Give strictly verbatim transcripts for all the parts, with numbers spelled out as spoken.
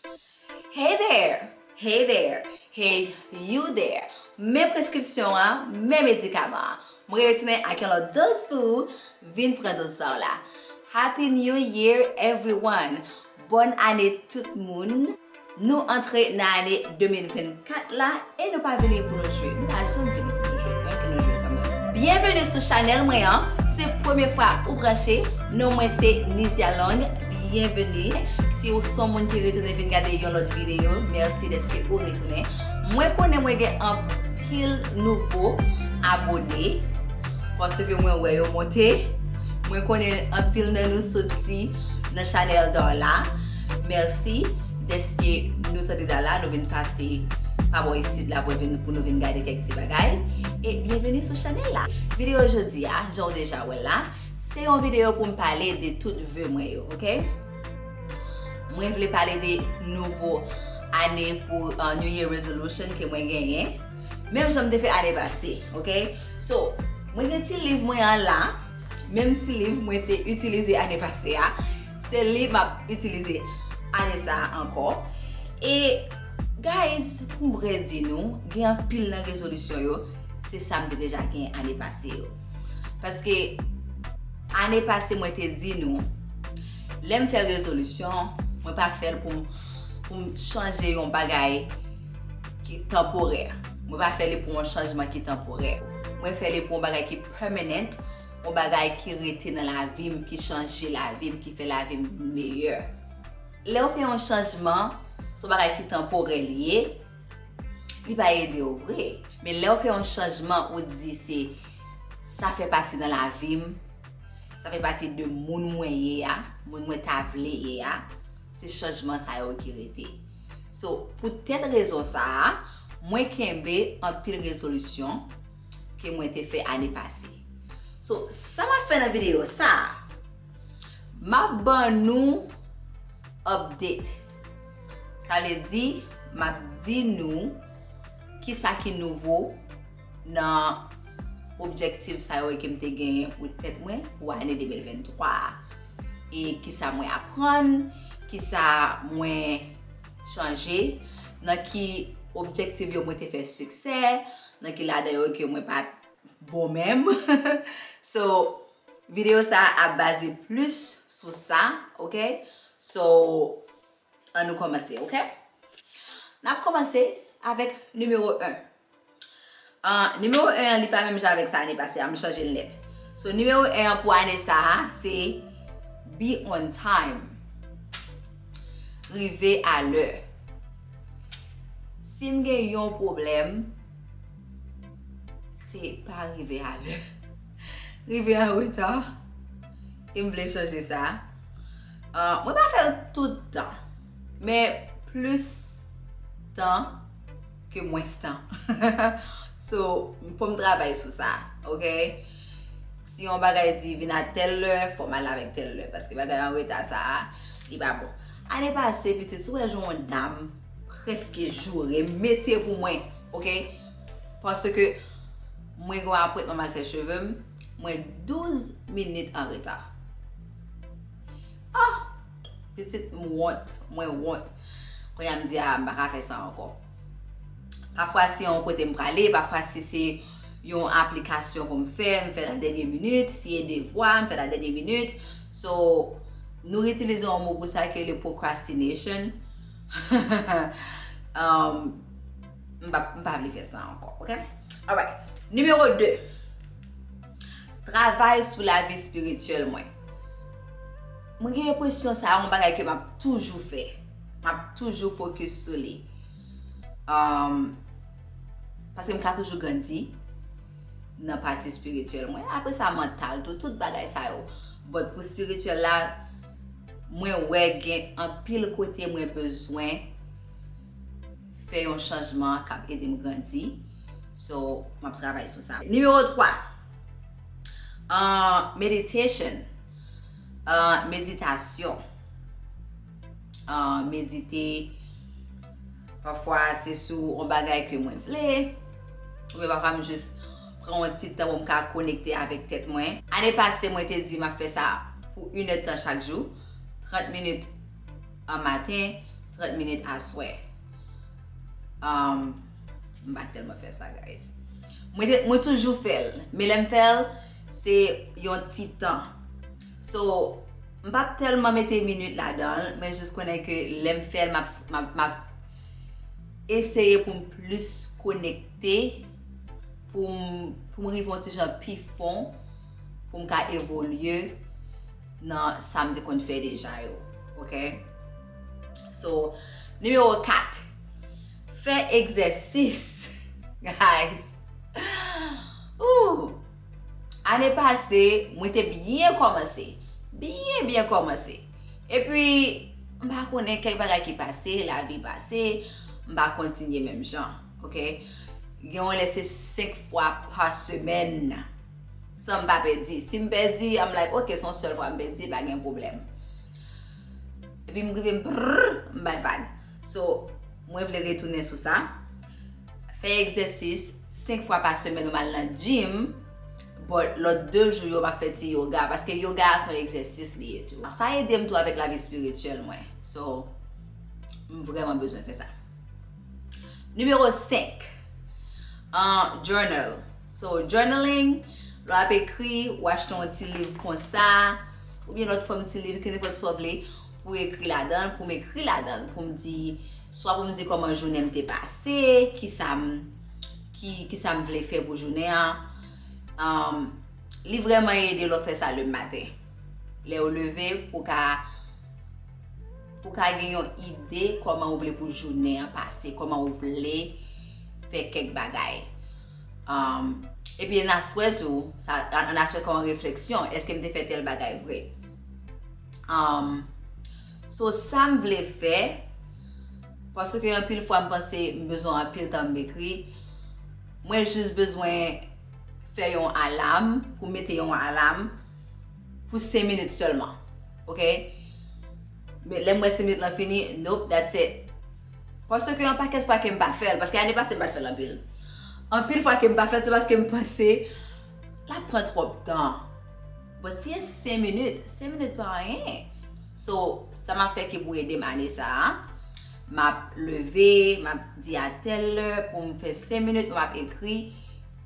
Hey there! Hey there! Hey you there! Men preskripsyon an, men medikaman an. Mwen retounen ak yon lòt doz pou ou. Vin pran doz pa w la. Happy New Year, everyone! Bòn ane tout moun! Nou antre nan ane de mil vennkat la e nou pa vini pou nou jwe. Nou pa janm vini pou nou jwe, men nou jwe kanmenm. Byenveni sou chanèl mwen an. Se premye fwa ou branche, non mwen se Nizia Long. Byenveni. Si ou se yon moun ki retounen vin gade yon lòt videyo, mèsi dèske ou retounen. Mwen konnen mwen gen anpil nouvo abone, paske mwen wè yo monte. Mwen konnen anpil nan nou soti nan chanèl Darla. Mèsi dèske nou tande Darla, nou vin pase pa bò isit la pou vin, pou nou vin gade kèk ti bagay. E byenveni sou chanèl la. Videyo jodi a, jan w deja wè l la, se yon videyo pou m pale de tout ve mwen yo, oke? Mwen vle pale de nouvo ane pou, uh, New Year Resolution ke mwen genyen. Menm jan m te fè ane pase, oke? So, mwen gen ti liv mwen an la. Menm ti liv mwen te itilize ane pase a, se li m ap itilize ane sa a ankò. E, guys, pou m vrè di nou, gen anpil nan rezolisyon yo, se sa m te deja gen ane pase yo. Paske, ane pase, mwen te di nou, lè m fè rezolisyon, mwen pa fè l pou m, pou m chanje yon bagay ki tanporè. Mwen pa fè li pou yon chanjman ki tanporè. Mwen fè li pou yon bagay ki permanent, yon bagay ki rete nan lavi m, ki chanje lavi m, ki fè lavi m meyè. Lè w fè yon chanjman, se yon bagay ki tanporè li ye, li pa ede w vre. Men lè w fè yon chanjman, ou di se, sa fè pati nan lavi m, sa fè pati de moun mwen ye a, moun mwen ta vle ye a, se chanjman sa yo ki rete. So, poutèt rezon sa a, mwen kenbe anpil rezolisyon ke mwen te fè ane pase. So, sa m ap fè nan videyo sa a, m ap ban nou update. Sa vle di, m ap di nou kisa ki nouvo nan objektif sa yo ke m te genyen pou tèt mwen pou ane de mil venntwa a. E kisa mwen aprann, kisa mwen chanje, nan ki objektif yo mwen te fè siksè, nan ki ladan yo ke mwen pa t bon menm. So, videyo sa a ap baze plis sou sa, oke? So, ann nou kòmanse, oke? N ap kòmanse avèk nimewo en. Ah, nimewo en an, li pa menm jan avèk sa ane pase a, m chanje l nèt. So, nimewo en an pou ane sa a, se be on time. Rive alè. Si m gen yon pwoblèm, se pa rive alè. Rive an reta. E m vle chanje sa. Ah, mwen pa fè l tout tan, men plis tan ke mwens tan. So, fò m travay sou sa, oke? Si yon bagay di vin a tèl lè, fò m al avèk tèl lè, paske bagay an reta sa a, li pa bon. Ane pase, pitit, si w wè jan yon dam prèske joure, mete pou mwen, oke? Paske mwen gen yon apwentman m al fè cheve m, mwen douz minit an reta. Ah! Pitit, m wont, mwen wont. Kounye a m di, a, m pa ka fè sa ankò. Pafwa, se yon kote m prale, pafwa, si se yon aplikasyon pou m fè, m fè l a dènye minit. Si e devwa, m fè l a dènye minit. So, nou itilize yon mo pou sa ke le procrastination. Um, m pa, m pa vle fè sa ankò, oke? Alright. Nimewo de. Travay sou lavi espirityèl mwen. Mwen gen enpresyon sa a yon bagay ke m ap toujou fè. M ap toujou fokis sou li. Um, paske m ka toujou grandi nan pati espirityèl mwen. Apre sa, mantal tou, tout bagay sa yo. But pou espirityèl la, mwen wè gen anpil kote mwen bezwen fè yon chanjman k ap ede m grandi. So, m ap travay sou sa. Nimewo twa, ah, meditation. Ah, meditasyon. Ah, medite. Pafwa, se sou yon bagay ke mwen vle. Oubyen pafwa, m jis pran yon ti tan pou m ka konekte avèk tèt mwen. Ane pase, mwen te di m ap fè sa pou inèdtan chak jou. Trant minit an maten, trant minit aswè. Um, m pa tèlman fè sa, guys. Mwen, te, mwen toujou fè l, men lè m fè l, se yon ti tan. So, m p ap tèlman mete minit ladan l, mwen jis konnen ke lè m fè l, m ap, m ap, m ap eseye pou m plis konekte, pou m, pou m rive yon ti jan pi fon, pou m ka evolye nan sa m te konn fè deja yo. Ok? So, nimewo kat, fè egzèsis. Guys, ooh, ane pase, mwen te byen kòmanse. Byen, byen kòmanse. Epi, m pa konnen kèk bagay ki pase, lavi pase, m pa kontinye menm jan. Ok? Gen yon lè se senk fwa pa semèn. San m pa pèdi. Si m pèdi, I'm like, ok, se yon sèl fwa m pèdi, pa gen pwoblèm. Epi m rive m, brrr, m bay vag. So, mwen vle retounen sou sa. Fè egzèsis senk fwa pa semèn, ou m al nan gym, but lòt de jou yo, m ap fè ti yoga, paske yoga a se yon egzèsis li ye tou. Sa ede m tou avèk lavi espirityèl mwen. So, m vrèman bezwen fè sa. Nimewo senk, uh, journal. So, journaling, lè w ap ekri, ou achte yon ti liv konsa, oubyen lòt fòm ti liv, kenenpòt sa w vle, pou w ekri ladan l, pou m ekri ladan l, pou m di, swa pou m di kòman jounen m te pase, kisa m, ki, kisa m vle fè pou jounen an. Um, li vrèman ede lè w fè sa lematen. Lè w leve, pou w ka pou w ka gen yon ide kòman ou vle pou jounen an pase, kòman ou vle fè kèk bagay. Um, epi ann aswè tou, sa, ann aswè kòm refleksyon, èske m te fè tèl bagay vre? Um, so, sa m vle fè, paske anpil fwa m panse m bezwen anpil tan m ekri, mwen jis bezwen fè yon alam, pou mete yon alam pou senk minit sèlman. Ok? Men lè m wè senk minit lan fini, nope, that's it. Paske yon pakèt fwa ke m pa fè l, paske ane pase m pa t fè l anpil. Anpil fwa ke m pa fè l, se paske m panse l ap pran twòp tan. But si e senk minit, senk minit pa anyen. So, sa m ap fè ki pou ede m ane sa a, m ap leve, m ap di a tèl lè pou m fè senk minit, m ap ekri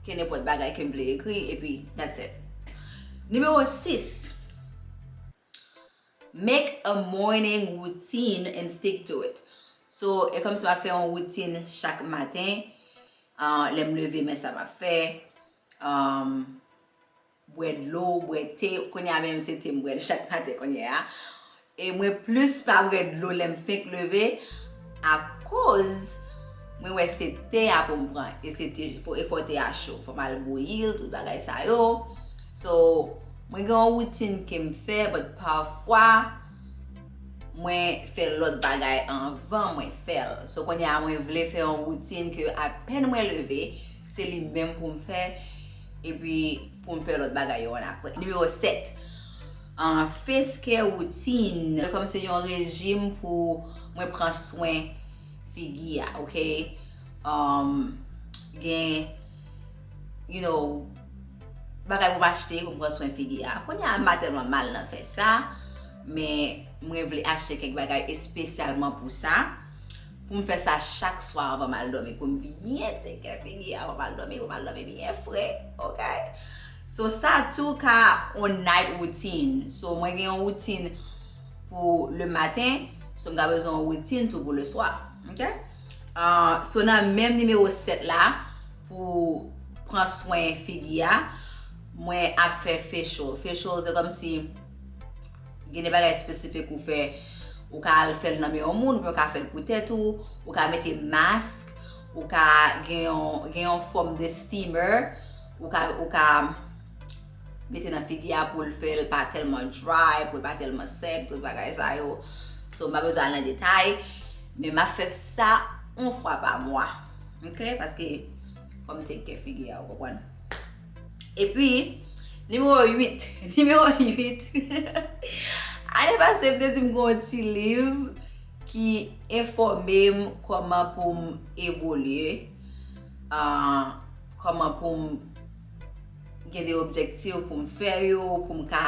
kenenpòt bagay ke m vle ekri, epi that's it. Nimewo sis, make a morning routine and stick to it. So, e kòmsi m ap fè yon woutin chak maten. Ah, lè m leve, men sa m ap fè. Um, bwè dlo, bwè te. Kounye a menm, se te m bwè chak maten kounye a. E mwen plis pa bwè dlo lè m fenk leve, akoz mwen wè se te a pou m pran. E se te, fò, e fò te a cho. Fò m al bouyi l, tout bagay sa yo. So, mwen gen yon woutin ke m fè, but pafwa, mwen fè lòt bagay anvan mwen fè l. So, kounye a, mwen vle fè yon woutin ke apèn mwen leve, se li menm pou m fè, epi pou m fè lòt bagay yo annapre. Nimewo sèt, uh, face care routine. Se kòmsi yon rejim pou mwen pran swen figi a, ok? Um, gen, you know, bagay pou m achte pou m pran swen figi a. Kounye a, m pa tèlman mal nan fè sa, men mwen vle achte kèk bagay espesyalman pou sa. Pou m fè sa chak swa anvan m al dòmi, pou m byen take care figi a anvan m al dòmi, pou m al dòmi byen fre, ok? So, sa tou ka on night routine. So, mwen gen yon woutin pou le maten, so m ka bezwen yon woutin tou pou le swa, ok? Ah, so, nan menm nimewo sèt la, pou pran swen figi a, mwen ap fè facial. Facial, se kòmsi gen de bagay espesifik ou fè, ou ka al fè l nan men yon moun, oubyen ou ka fè l pou tèt ou, ou ka mete mask, ou ka gen yon, gen yon fòm de steamer, ou ka, ou ka mete nan figi a pou l fè l pa tèlman dry, pou l pa tèlman sèk, tout bagay sa yo. So, m pa bezwen al nan detay, men m ap fè sa yon fwa pa mwa. Ok? Paske fò m take care figi a, ou konprann? Epi, nimewo uit. Nimewo uit. Ane pase, m te di m gen yon ti liv ki enfòme m kòman pou m evolye, ah, kòman pou m gen de objektif pou m fè yo, pou m ka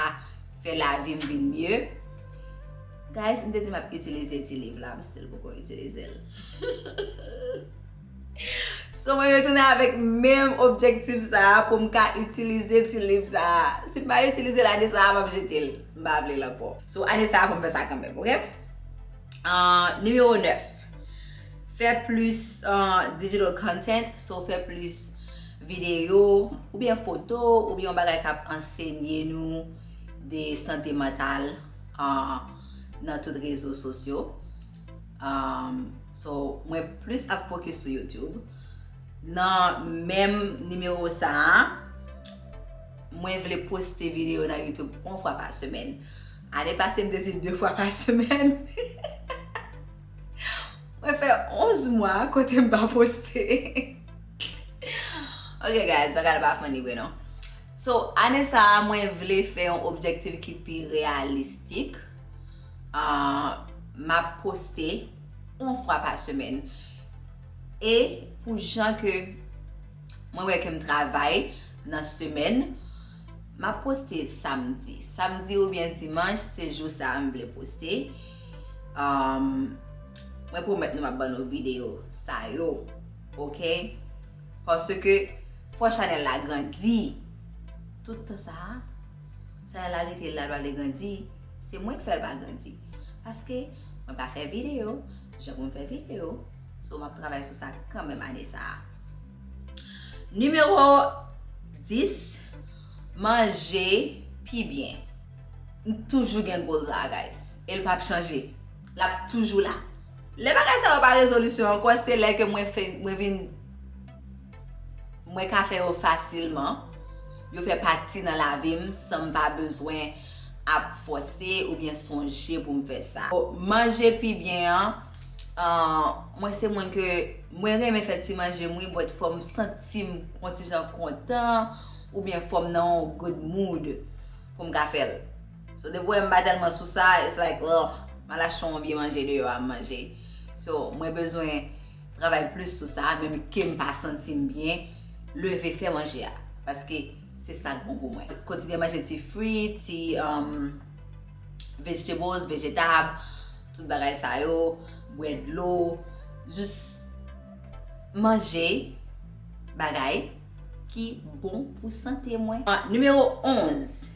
fè lavi m vin mye. Guys, m te di m ap itilize ti liv la, m still poko itilize l. So, mwen retounen avèk menm objektif sa a pou m ka itilize ti liv sa a. Si m pa itilize l ane sa a, m ap jete l. M pa vle l ankò. So, ane sa a, fò m fè sa kanmenm, oke? Ah, nimewo nèf. Fè plis ah, digital content, so fè plis videyo, oubyen foto, oubyen yon bagay k ap ansenye nou de sante mantal ah, nan tout rezo sosyo. Um, so, mwen plis ap fokis sou YouTube. Nan menm nimewo sa a, mwen vle poste videyo nan YouTube yon fwa pa semèn. Ane pase, m te di de fwa pa semèn. Mwen fè onz mwa kote m pa poste. Ok, guys, bagay la pa funny vre non. So, ane sa a, mwen vle fè yon objektif ki pi reyalistik. Ah, m ap poste yon fwa pa semèn. E pou jan ke mwen wè ke m travay nan semèn, m ap poste samdi. Samdi oubyen dimanch, se jou sa a m vle poste. Um, mwen pwomèt nou m ap ban nou videyo sa yo. Ok? Paske fò chanèl la grandi. Tout tan sa a, chanèl la rete la, l pa vle grandi. Se mwen k fè l pa grandi. Paske mwen pa fè videyo jan pou m fè videyo. So, m ap travay sou sa kanmenm ane sa a. Nimewo dis, manje pi byen. M toujou gen goal sa a, guys. E l p ap chanje. L ap toujou la. Lè bagay sa yo pa rezolisyon ankò, se lè ke mwen fè, mwen vin, mwen ka fè yo fasilman. Yo fè pati nan lavi m san m pa bezwen ap fòse oubyen sonje pou m fè sa. Manje pi byen an, ah, mwen se moun ke mwen renmen fè ti manje m wi, but fò m santi m yon ti jan kontan oubyen fò m nan yon good mood pou m ka fè l. So, depi w wè m pa tèlman sou sa, it's like, ugh, m al achte yon vye manje deyò a, m manje. So, mwen bezwen travay plis sou sa, menm ke m pa santi m byen, leve fè manje a. Paske se sa k bon pou mwen. Kontinye manje ti fwi, ti, um, vegetables, vejetab, tout bagay sa yo, bwè dlo, jis manje bagay ki bon pou sante mwen. Ah, nimewo onz.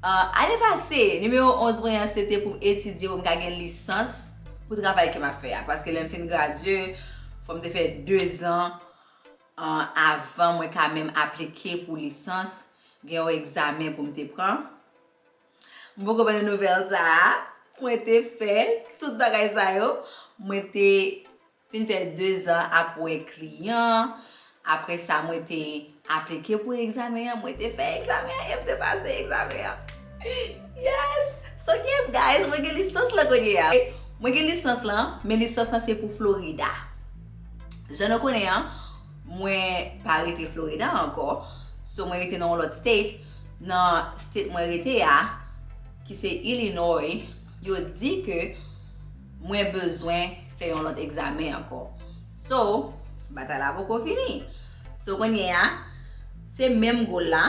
Ah, ane pase, nimewo onz mwen an, se te pou m etidye, pou m ka gen lisans pou travay ke m ap fè a. Paske lè m fin gradye, fò m te fè dezan, ah, avan mwen ka menm aplike pou lisans. Gen yon egzamen pou m te pran. M poko ban nou nouvèl sa a. Mwen te fè tout bagay sa yo. Mwen te fin fè dezan ap wè kliyan. Apre sa, mwen te aplike pou egzamen an. Mwen te fè egzamen an e m te pase egzamen an. Yes! So, yes, guys, mwen gen lisans lan kounye a. Mwen gen lisans lan, men lisans lan se pou Florida. Jan nou konnen an, mwen pa rete Florida ankò. So, mwen rete nan yon lòt state. Nan state mwen rete a, ki se Illinois, yo di ke mwen bezwen fè yon lòt egzamen ankò. So, batay la poko fini. So, kounye a, se menm goal la,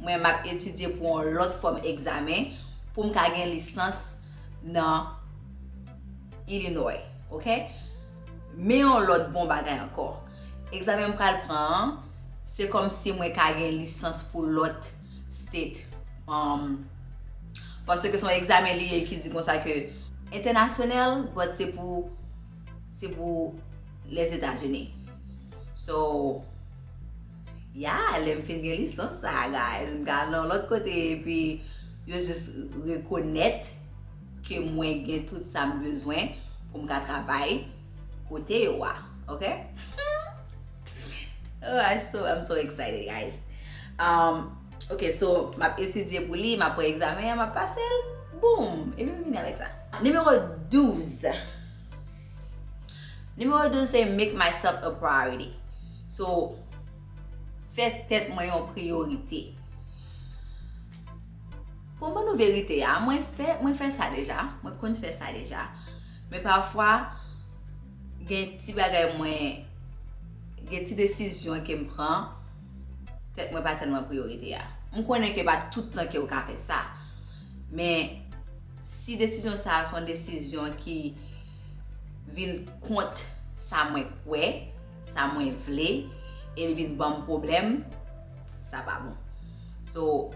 mwen m ap etidye pou yon lòt fòm egzamen pou m ka gen lisans nan Illinois, ok? Men yon lòt bon bagay ankò. Egzamen m pral pran an, se kòmsi mwen ka gen lisans pou lòt state. Um, paske se yon egzamen li ye ki di konsa ke entènasyonal, but se pou, se pou Lèzetazini. So, yeah, lè m fin gen lisans sa, guys, m ka al nan lòt kote epi yo jis rekonèt ke mwen gen tout sa m bezwen pou m ka travay kote yo a, ok? Oh, I so, I'm so excited, guys. Um, ok, so, m ap etidye pou li, m ap pran egzamen an, m ap pase l, boom! Epi m vini avèk sa. Nimewo douz. Nimewo douz se make myself a priority. So, fè tèt mwen yon priyorite. Pou m ban nou verite a, mwen fè, mwen fè sa deja, mwen konn fè sa deja. Men pafwa, gen ti bagay mwen, gen ti desizyon ke m pran, tèt mwen pa tèlman priyorite a. M konnen ke pa tout tan ke w ka fè sa. Men, Si desizyon sa a se yon desizyon ki vin kont sa mwen kwè, sa mwen vle, e li vin ban m pwoblèm, sa pa bon. So,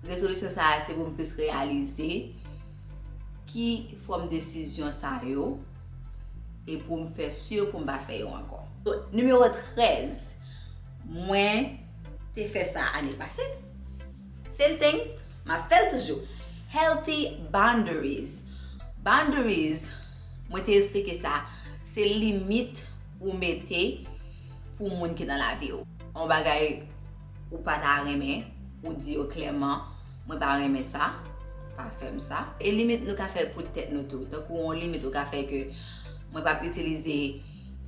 rezolisyon sa a se pou m plis reyalize ki fòm desizyon sa yo e pou m fè si pou m pa fè yo ankò. So, nimewo trèz, mwen te fè sa ane pase. Same thing, m ap fè l toujou. Healthy boundaries. Boundaries, mwen te eksplike sa, se limit ou mete pou moun ki nan lavi w. Yon bagay ou pa ta renmen, ou di yo klèman, mwen pa renmen sa, pa fè m sa. E limit nou ka fè pou tèt nou tou. Tankou yon limit ou ka fè ke mwen p ap itilize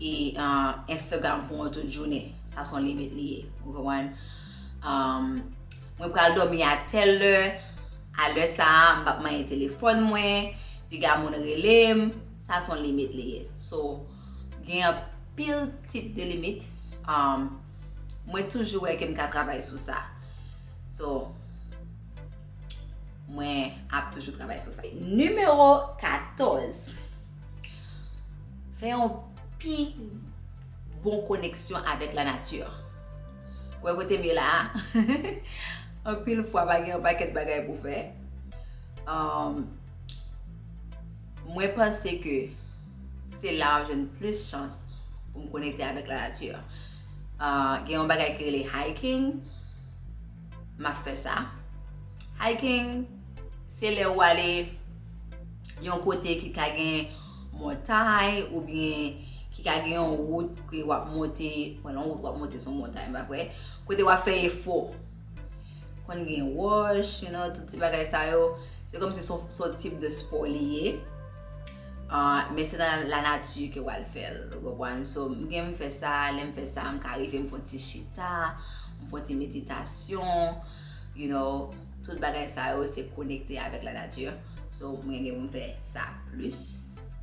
e, uh, Instagram pou yon tout jounen. Sa se yon limit li ye. Ou konprann? Um, mwen pral dòmi a tèl lè, a lè sa a, m p ap manyen telefòn mwen, piga moun rele m, sa se yon limit li ye. So, gen anpil tip de limit. Um, mwen toujou wè ke m ka travay sou sa. So, mwen ap toujou travay sou sa. Nimewo katòz. Fè yon pi bon koneksyon avèk lanati. Ou wè kote m ye la a? Anpil fwa, pa gen yon pakèt bagay pou fè. Um, mwen panse ke se la w ap jwenn plis chans pou m konekte avèk lanati. Uh, gen yon bagay ki rele hiking. M ap fè sa. Hiking, se lè w ale yon kote ki ka gen montay oubyen ki ka gen yon wout ke w ap monte, bon, yon wout w ap monte sou montay, m pa kwè, kote w ap fè efò. Konn gen wòch, you know, tout ti bagay sa yo. Se kòmsi se yon, se yon tip de spò li ye. Ah, men se nan lanati ke w al fè l, ou konprann? So, m gen m fè sa, lè m fè sa, m ka rive m fè yon ti chita, m fè yon ti meditasyon, you know, tout bagay sa yo se konekte avèk lanati. So, mwen gen pou m fè sa plis.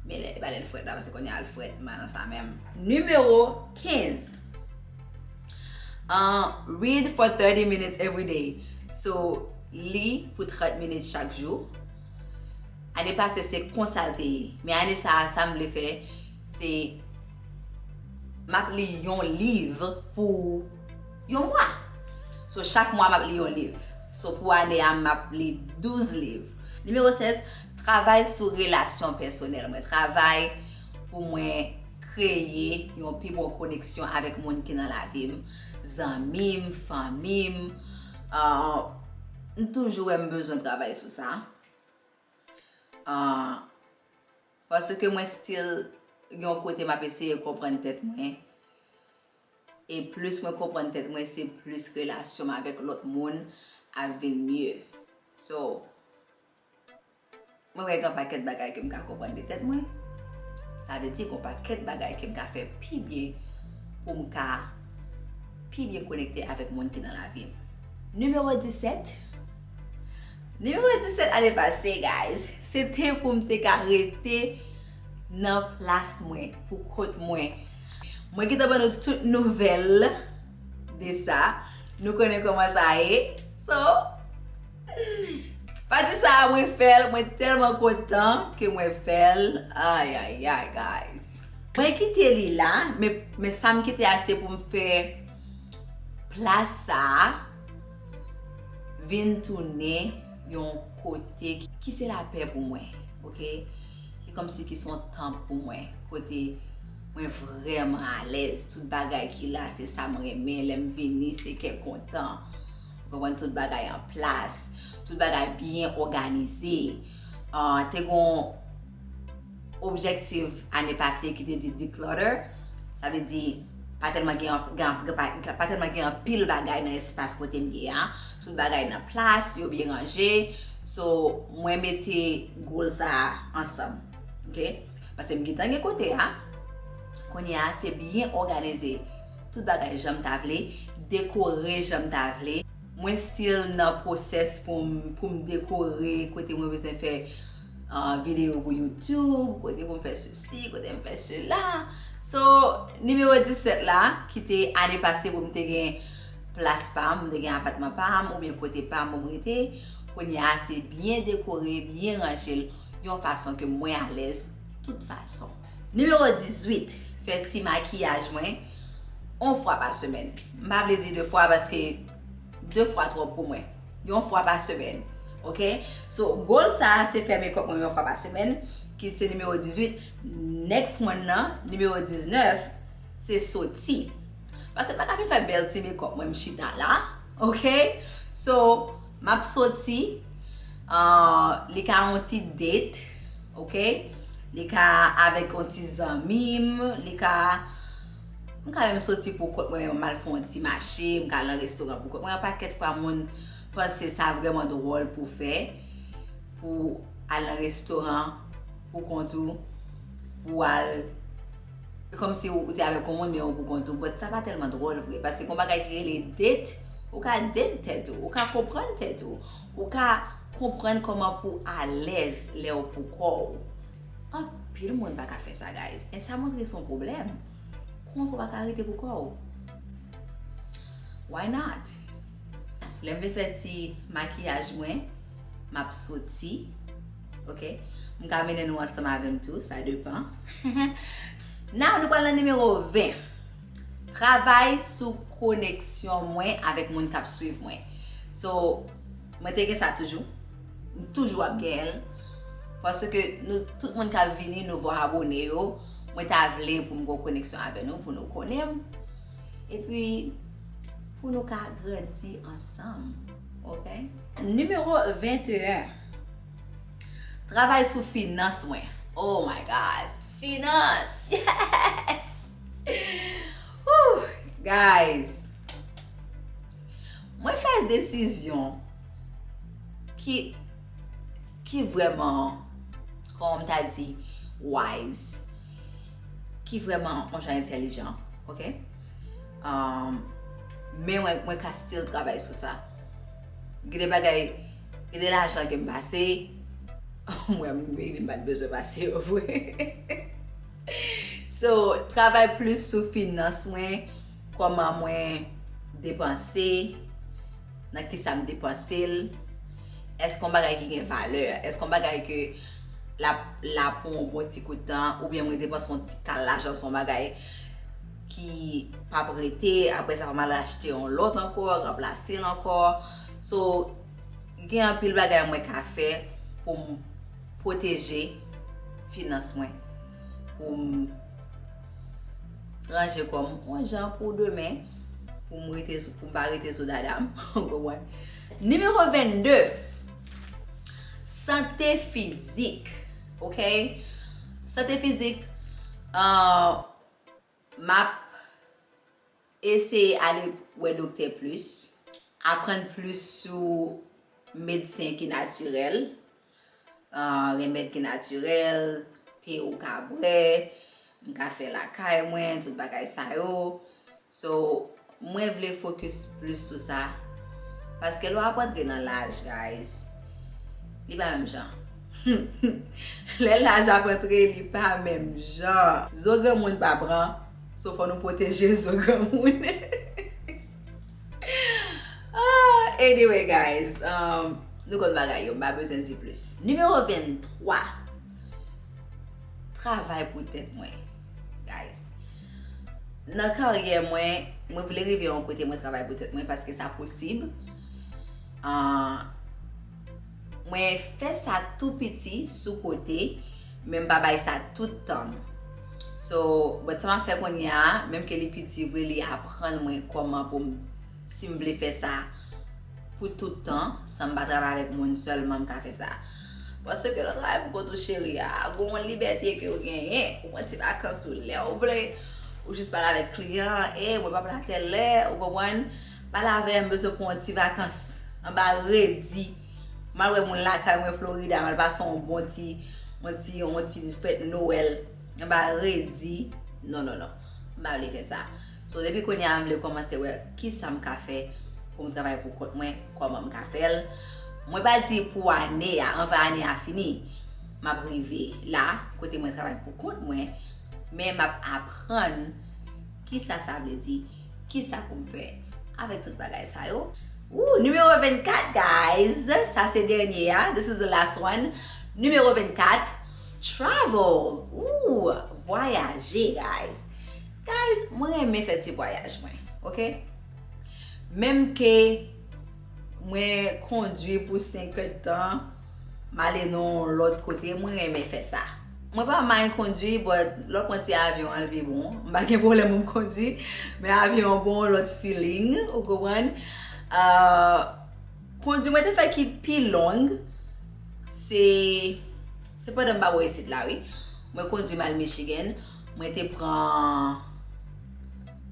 Men lè, e pa lè l frèt la, paske kounye a l frèt, m pa nan sa menm. Nimewo kenz. Ah, read for thirty minutes every day. So, li pou trant minit chak jou. Ane pase, se konsa l te ye. Men ane sa a, sa m vle fè, se m ap li yon liv pou yon mwa. So, chak mwa, m ap li yon liv. So, pou ane a, m ap li douz liv. Nimewo sèz, travay sou relasyon pèsonèl mwen. Travay pou mwen kreye yon pi bon koneksyon avèk moun ki nan lavi m, zanmi m, fanmi m. Ah, m toujou wè m bezwen travay sou sa. Ah, paske mwen still gen yon kote m ap eseye konprann tèt mwen. E plis mwen konprann tèt mwen, se plis relasyon m avèk lòt moun ap vin mye. So, mwen wè gen pakèt bagay ke m ka konprann de tèt mwen. Sa vle di gen pakèt bagay ke m ka fè pi byen pou m ka pi byen konekte avèk moun ki nan lavi m. Nimewo disèt. Nimewo disèt ane pase, guys, se te pou m te ka rete nan plas mwen, pou kont mwen. Mwen gentan ban nou tout nouvèl de sa. Nou konnen kòman sa ye. So, pati sa a, mwen fè l, mwen tèlman kontan ke mwen fè l. Ay, ay, ay, guys. Mwen kite li la, men, men sa m kite a se pou m fè plas sa a vin tounen yon kote ki, ki se lapè pou mwen, oke? Ki kòmsi ki se yon tanp pou mwen, kote mwen vrèman alèz. Tout bagay ki la, se sa m renmen. Lè m vini, se kè kontan. Ou konprann? Tout bagay an plas. Tout bagay byen òganize. Ah, te gon objektif ane pase ki te di declutter. Sa vle di, pa tèlman gen, gen, gen, pa, pa tèlman gen anpil bagay nan espas kote m ye a. Tout bagay nan plas, yo byen ranje. So, mwen mete goal sa a ansanm. Oke? Paske m gentan gen kote a. Kounye a, se byen òganize. Tout bagay jan m ta vle, dekore jan m ta vle. Mwen still nan pwosès pou m, pou m dekore kote mwen bezwen fè, ah, videyo pou YouTube, kote pou m fè sesi, kote m fè sela. So, nimewo disèt la, ki te ane pase pou m te gen plas pa m, m te gen apatman pa m, oubyen kote pa m pou m rete. Kounye a, se byen dekore, byen ranje l yon fason ke mwen alèz tout fason. Nimewo dizuit, fè ti makiyaj mwen yon fwa pa semèn. M pa vle di de fwa paske de fwa twòp pou mwen. Yon fwa pa semèn. Oke? So, goal sa a se fè makeup mwen yon fwa pa semèn, ki se nimewo dizuit. Next one nan, nimewo diznèf, se soti. Paske m pa ka fin fè bèl ti makeup mwen, m chita la. Oke? So, m ap soti. Ah, li ka yon ti date. Oke? Li ka avèk yon ti zanmi m. Li ka, m ka menm soti pou kont mwen, menm m al fè yon ti mache, m ka al nan restoran pou kont mwen. Yon pakèt fwa, moun panse sa vrèman dwòl pou fè, pou al nan restoran pou kont ou, pou al, kòmsi ou, ou te avèk yon moun, men ou pou kont ou. But sa pa tèlman dwòl vre, paske gon bagay ki rele date, ou ka date tèt ou, ou ka konprann tèt ou, ou ka konprann kòman pou alèz lè w pou kò w. Anpil moun pa ka fè sa, guys. E sa montre se yon pwoblèm. Kòman fè w pa ka rete pou kò w? Why not? Lè m vin fè ti makiyaj mwen, m ap soti. Oke? M ka mennen nou ansanm avè m tou, sa depan. Now, nou pral nan nimewo ven. Travay sou koneksyon mwen avèk moun k ap swiv mwen. So, mwen te gen sa toujou. M toujou ap genyen l. Paske nou, tout moun k ap vini, nouvo abone yo, mwen ta vle pou m gen yon koneksyon avè nou, pou nou konnen m. Epi, pou nou ka grandi ansanm. Oke? Nimewo venteyen. Travay sou finans mwen. Oh my God. Finans. Yes! Whew! Guys, mwen fè desizyon ki, ki vrèman, kòman m ta di, wise, ki vrèman yon jan entèlijan, oke? Um, men mwen, mwen ka still travay sou sa. Gen de bagay, gen de lajan ke m pase, mwen, maybe m pa t bezwen pase yo vre. So, travay plis sou finans mwen, kòman mwen depanse, nan kisa m depanse l, èske yon bagay ki gen valè, èske yon bagay ke l ap la pou yon bon ti kout tan, oubyen mwen depanse yon ti kal lajan sou yon bagay ki p ap rete, apre sa fò m al achte yon lòt ankò, ranplase l ankò. So, gen anpil bagay mwen ka fè pou m pwoteje finans mwen, pou m ranje kò m yon jan pou demen, pou m rete sou, pou m pa rete sou dada m, ou konprann? Nimewo vennde, sante fizik, oke? Sante fizik, ah, m ap eseye ale wè doktè plis, aprann plis sou medsen ki natirèl, ah, remèd ki natirèl, te ou ka bwè, m ka fè lakay mwen, tout bagay sa yo. So, mwen vle fokis plis sou sa. Paske lè w ap antre nan laj, guys, li pa menm jan. Lè laj ap antre, li pa menm jan. Zo granmoun pa pran, so fò nou pwoteje zo granmoun. Ah, anyway, guys, um, nou konn bagay yo, m pa bezwen di plis. Nimewo venntwa, travay pou tèt mwen, guys. Nan karyè mwen, mwen vle rive yon kote mwen travay pou tèt mwen paske sa posib. Ah, mwen fè sa tou piti sou kote, men m pa bay sa tout tan m. So, but sa m ap fè kounye a, menm ke li piti vre, li aprann mwen kòman pou m, si m vle fè sa pou tout tan, san m pa travay avèk moun sèlman m ka fè sa. Paske lè w travay pou kont ou cheri a, gon yon libète ke w genyen, ou pran ti vakans ou lè w vle, ou jis pale avèk kliyan, e mwen p ap la tèl lè, ou konprann? Pale avè m, m bezwen pran yon ti vakans. Anba redi. M al wè moun lakay mwen Florida, m al pase yon bon ti, yon ti, yon ti fèt Nwèl. Anba redi. Non, non, non. M pa vle fè sa. So, depi kounye a, m vle kòmanse wè kisa m ka fè pou m travay pou kont mwen, kòman m ka fè l. Mwen pa di pou ane a, anvan ane a fini, m ap rive la, kote mwen travay pou kont mwen, men m ap aprann kisa sa vle di, kisa pou m fè avèk tout bagay sa yo. Ooh, nimewo vennkat, guys. Sa se dènye a. This is the last one. Nimewo vennkat, travel. Ooh, vwayaje, guys. Guys, mwen renmen fè ti vwayaj mwen, ok? Menm ke mwen kondwi pou senk èdtan, m ale nan yon lòt kote, mwen renmen fè sa. Mwen pa mind kondwi, but lè w pran ti avyon an, l pi bon. M pa gen pwoblèm pou m kondwi, men avyon an bon, lòt feeling, ou konprann? Ah, kondwi mwen te fè ki pi long, se, se pandan m pa bò isit la, wi. Mwen kondwi m al Michigan, mwen te pran,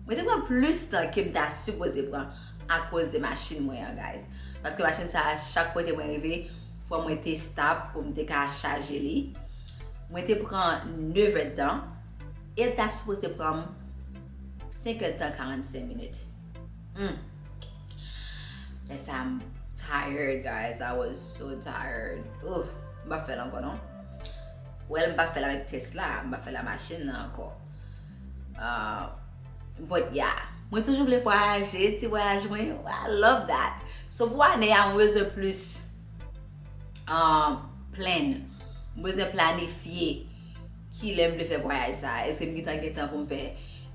mwen te pran plis tan ke m ta sipoze pran akoz de machin mwen an, guys. Paske machin sa a, chak kote mwen rive, fò mwen te stop pou m te ka chaje li. Mwen te pran nèf èdtan, e l ta sipoze pran m senk èdtan karannsenk minit. Hmm. Lè sa a, I'm tired, guys. I was so tired. Oof, m pa fè l ankò, non. Well, m pa fè l avèk Tesla, m pa fè l ak machin nan ankò. Ah, but yeah, mwen toujou vle vwayaje, ti vwayaj mwen, I love that. So pou ane a, mwen bezwen plis, um, plan. Mwen bezwen planifye kilè m vle fè vwayaj sa. Èske m gentan gentan pou m fè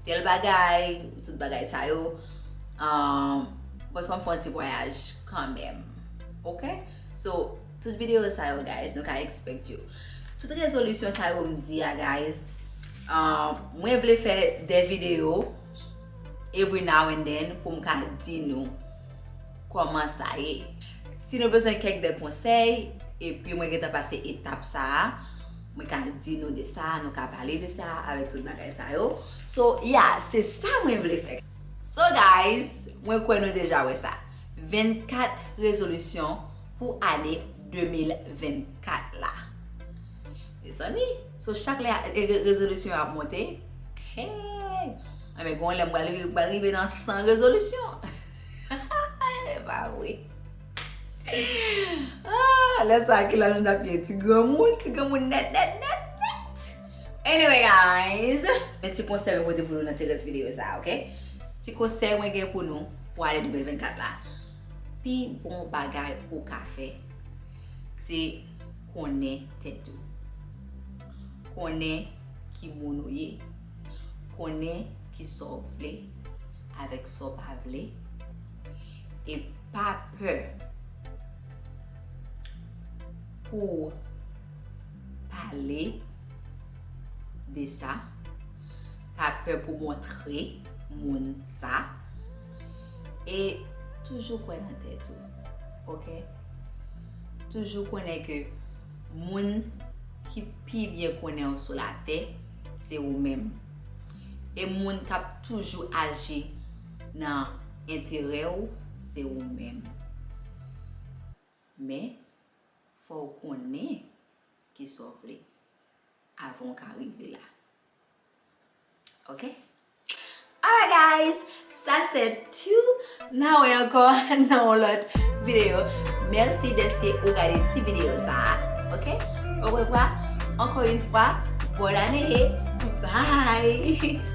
tèl bagay, tout bagay sa yo. Um, but fò m fè yon ti vwayaj kanmenm. Ok? So, tout videyo sa yo, guys, nou ka expect yo. Tout rezolisyon sa yo m di a, guys, um, mwen vle fè de videyo every now and then pou m ka di nou kòman sa ye. Si nou bezwen kèk de konsèy, epi mwen gentan pase etap sa a, mwen ka di nou de sa, nou ka pale de sa avèk tout bagay sa yo. So, yeah, se sa mwen vle fè. So, guys, mwen kwè nou deja wè sa. Vennkat rezolisyon pou ane de mil vennkat la. Mezanmi, so chak lè, e, re-, rezolisyon yo ap monte, hey! Anben, gon lè m pral rive, m pral rive nan san rezolisyon. E pa vre. Ah, lè sa a, ki laj m t ap ye? Ti granmoun, ti granmoun nèt, nèt, nèt, nèt. Anyway, guys, men ti konsèy mwen pote pou nou nan ti rès videyo sa a, ok? Ti konsèy mwen gen pou nou pou ane de mil vennkat la. Pi bon bagay ou ka fè, se konnen tèt ou. Konnen ki moun ou ye. Konnen ki sa w vle avèk sa w pa vle. E pa pè pou w pale de sa. Pa pè pou montre moun sa. E toujou kwè nan tèt ou. Ok? Toujou konnen ke moun ki pi byen konnen w sou latè, se ou menm. E moun k ap toujou aji nan enterè w, se ou menm. Men, fò w konnen ki sa w vle avan w ka rive la. Ok? Alright, guys, sa se tout. N a wè ankò nan yon lòt videyo. Mèsi dèske ou gade ti videyo sa a. Ok? Orevwa. Ankò yon fwa, bòn ane. Bye!